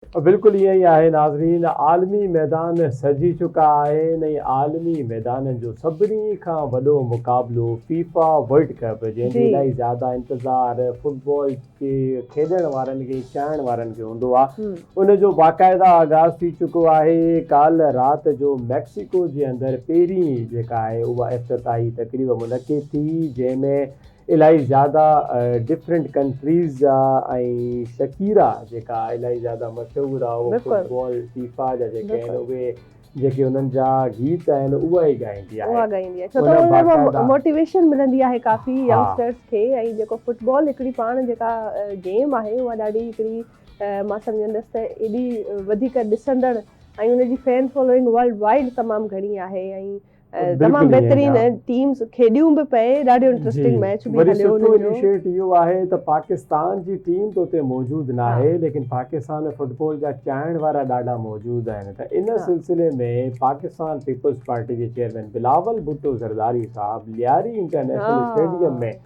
بلڪل ائين ئي آهي ناظرين عالمي ميدان سجي چڪا آهن ۽ عالمي ميدانن جو سڀني کان وڏو مقابلو فيفا ورلڊ ڪپ جنهن جي الاهي زياده انتظار فٽبال جي کيڏڻ وارن کي چاهڻ وارن کي هوندو آهي ان جو باقاعده آغاز ٿي چڪو آهي ڪالهه رات جو ميڪسيڪو جي اندر پهرين جيڪا آهي اها افتتاحي تقريب منعقد ٿي جنهن ۾ الاهي زياده ڊفرنٽ ڪنٽريز جا ۽ شڪيرا جيڪا الاهي زياده مشهور آ اهو فٽبال فيفا جا جيڪي آهن اهي جيڪي انهن جا گيت آهن اها ئي ڳائيندي آهي اها ڳائيندي آهي ڇو ته ان مان موٽيويشن ملندي آهي ڪافي ينگسٽرز کي ۽ جيڪو فٽبال هڪڙي پاڻ جيڪا گيم آهي اها ڏاڍي هڪڙي مان سمجهندس ته ايڏي وڌيڪ ڏسندڙ ۽ ان جي فين فالوئنگ ورلڊ وائيڊ تمام گهڻي آهي ۽ تمام بهترين ٽيمز کيڏيون به پئي ڏاڍو انٽرسٽنگ ميچ به هليو سٺو انيشيٽ اهو آهي ته پاڪستان جي ٽيم ته اتي موجود ناهي ليڪن پاڪستان ۾ فٽبال جا چاهڻ وارا ڏاڍا موجود آهن ته ان سلسلي ۾ پاڪستان پيپلز پارٽي جي چيئرمين بلاول ڀٽو زرداري صاحب لياري انٽرنيشنل اسٽيڊيم ۾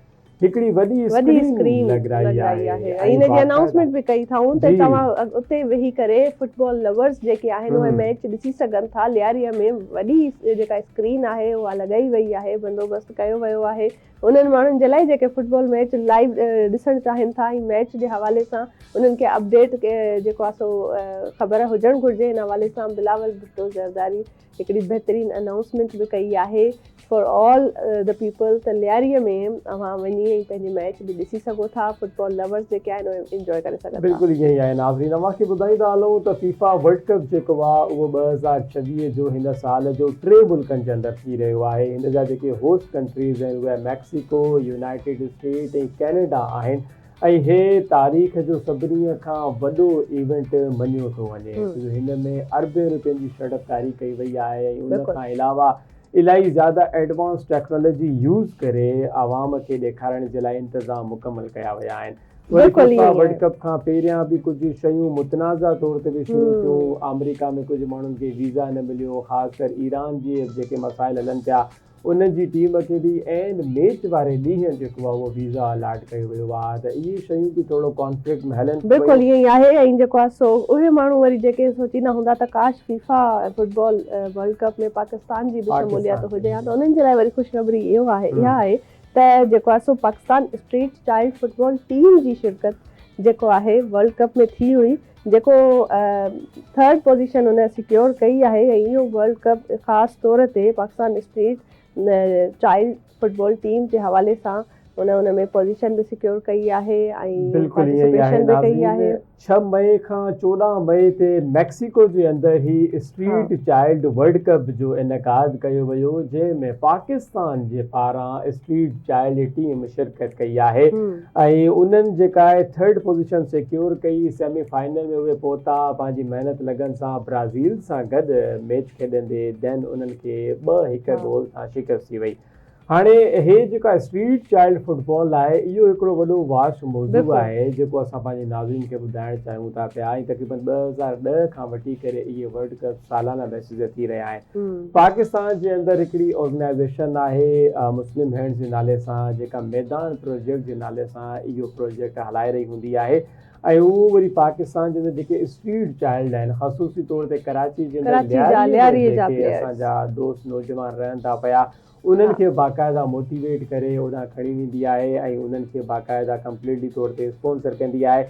هڪڙي وڏي اسڪرين لڳرائي آهي ۽ ان جي انائونسمينٽ به ڪئي اٿائون ته توهان اتي ويهي ڪري فٽبال لورز جيڪي آهن اهي ميچ ڏسي سگهن ٿا. لياري ۾ وڏي جيڪا اسڪرين آهي اها لڳائي وئي آهي، بندوبست ڪيو ويو آهي انهن ماڻهن جي لاء جيڪي فٽبال ميچ لائيو ڏسڻ چاهين ٿا ۽ ميچ جي حوالي سان انهن کي اپڊيٽ جيڪو آهي سو خبر هجڻ گهرجي. ان حوالي سان بلاول ڀٽو زرداري هڪڙي بهترين انائونسمينٽ به ڪئي آهي فار آل the people ته لياري ۾ اوهان وڃي ۽ پنهنجي ميچ به ڏسي سگهو ٿا فٽبال لورز جيڪي آهن اهي انجوائي ڪري سگهن ٿا. بلڪل ائين ئي آهي ناظرين اوهان کي ٻڌائيندا هلون ته فيفا ورلڊ ڪپ جيڪو آهي اهو 2026 جو هن سال جو ٽي ملڪن جي اندر ٿي رهيو آهي هن جا جيڪي هوسٽ ڪنٽريز آهن اهي ميڪسيڪو، يونائيٽيڊ اسٽيٽ ۽ ڪينيڊا آهن ۽ هي تاريخ جو سڀني کان وڏو ايونٽ مڃيو ٿو وڃي ڇو جو هن ۾ اربين روپين جي سيڙپڪاري ڪئي وئي آهي ۽ ان کان علاوه الاهي زياده ايڊوانس ٽيڪنالاجي يوز ڪري عوام کي ڏيکارڻ جي لاء انتظام مڪمل ڪيا ويا آهن. وري فيفا ورلڊ ڪپ کان پهريان به ڪجهه شيون متنازع طور تي به شروع ٿيون آمريڪا ۾ ڪجهه ماڻهن کي ويزا نه مليو خاص ڪر ايران جي جيڪي مسائل هلن پيا انهن جي ٽيم کي به عين ميچ واري ڏينهن جيڪو آهي اهو ويزا الاٽ ڪيو ويو آهي ته اهي شيون به ٿورو ڪانفلڪٽ ۾ هلن بلڪل پيون. ائين ئي آهي ۽ جيڪو آهي سو اهي ماڻهو وري جيڪي سوچيندا هوندا ته ڪاش FIFA football world cup ۾ Pakistan جي به شموليت هجي ها ته انهن جي لاء وري خوشخبري اهو آهي اها آهي ته جيڪو آهي سو Pakistan street child football team جي شرڪت جيڪو آهي ورلڊ ڪپ ۾ ٿي هئي جيڪو ٿرڊ پوزيشن ان سيڪيور ڪئي آهي ۽ اهو ورلڊ ڪپ خاص طور تي Pakistan street child football team جي حوالي سان ان ان ۾ پوزيشن به سيڪيور ڪئي آهي ۽ بلڪل ائين ئي آهي پارٽيسپيشن به ڪئي آهي. ناظرين 6 مئي کان 14 مئي تي ميڪسيڪو جي اندر هي اسٽريٽ چائلڊ ورلڊ ڪپ جو انعقاد ڪيو ويو جنهن ۾ پاڪستان جي پاران اسٽريٽ چائلڊ ٽيم شرڪت ڪئي آهي ۽ انهن جيڪا آهي ٿرڊ پوزيشن سيڪيور ڪئي، سيمي فائنل ۾ اهي پهتا، پنهنجي محنت لگن سان برازيل سان گڏ ميچ کيڏندي دين انهن کي ٻه هڪ گول سان شڪست ٿي وئي. هاڻي هي جيڪا اسٽريٽ چائلڊ فٽبال آهي اهو هڪڙو وڏو واسٽ موضوع آهي جيڪو اسان پنهنجي ناظرين کي ٻڌائڻ چاهيون ٿا پيا ۽ تقريبن 2010 کان وٺي ڪري اهي ورلڊ ڪپ سالانه بيسز تي ٿي رهيا آهن. پاڪستان جي اندر هڪڙي آرگنائيزيشن آهي مسلم هينڊز جي نالي سان جيڪا ميدان پروجيڪٽ جي نالي سان اهو پروجيڪٽ هلائي رهي هوندي آهي ۽ اهو وري پاڪستان جي اندر جيڪي اسٽريٽ چائلڊ آهن خصوصي طور تي ڪراچي جي اندر لياري ۾ جيڪي اسان جا دوست نوجوان رهن ٿا پيا انهن کي باقاعده موٽيويٽ ڪري اوڏانهن کڻي ويندي آهي ۽ انهن کي باقاعده ڪمپليٽلي طور تي اسپانسر ڪندي آهي.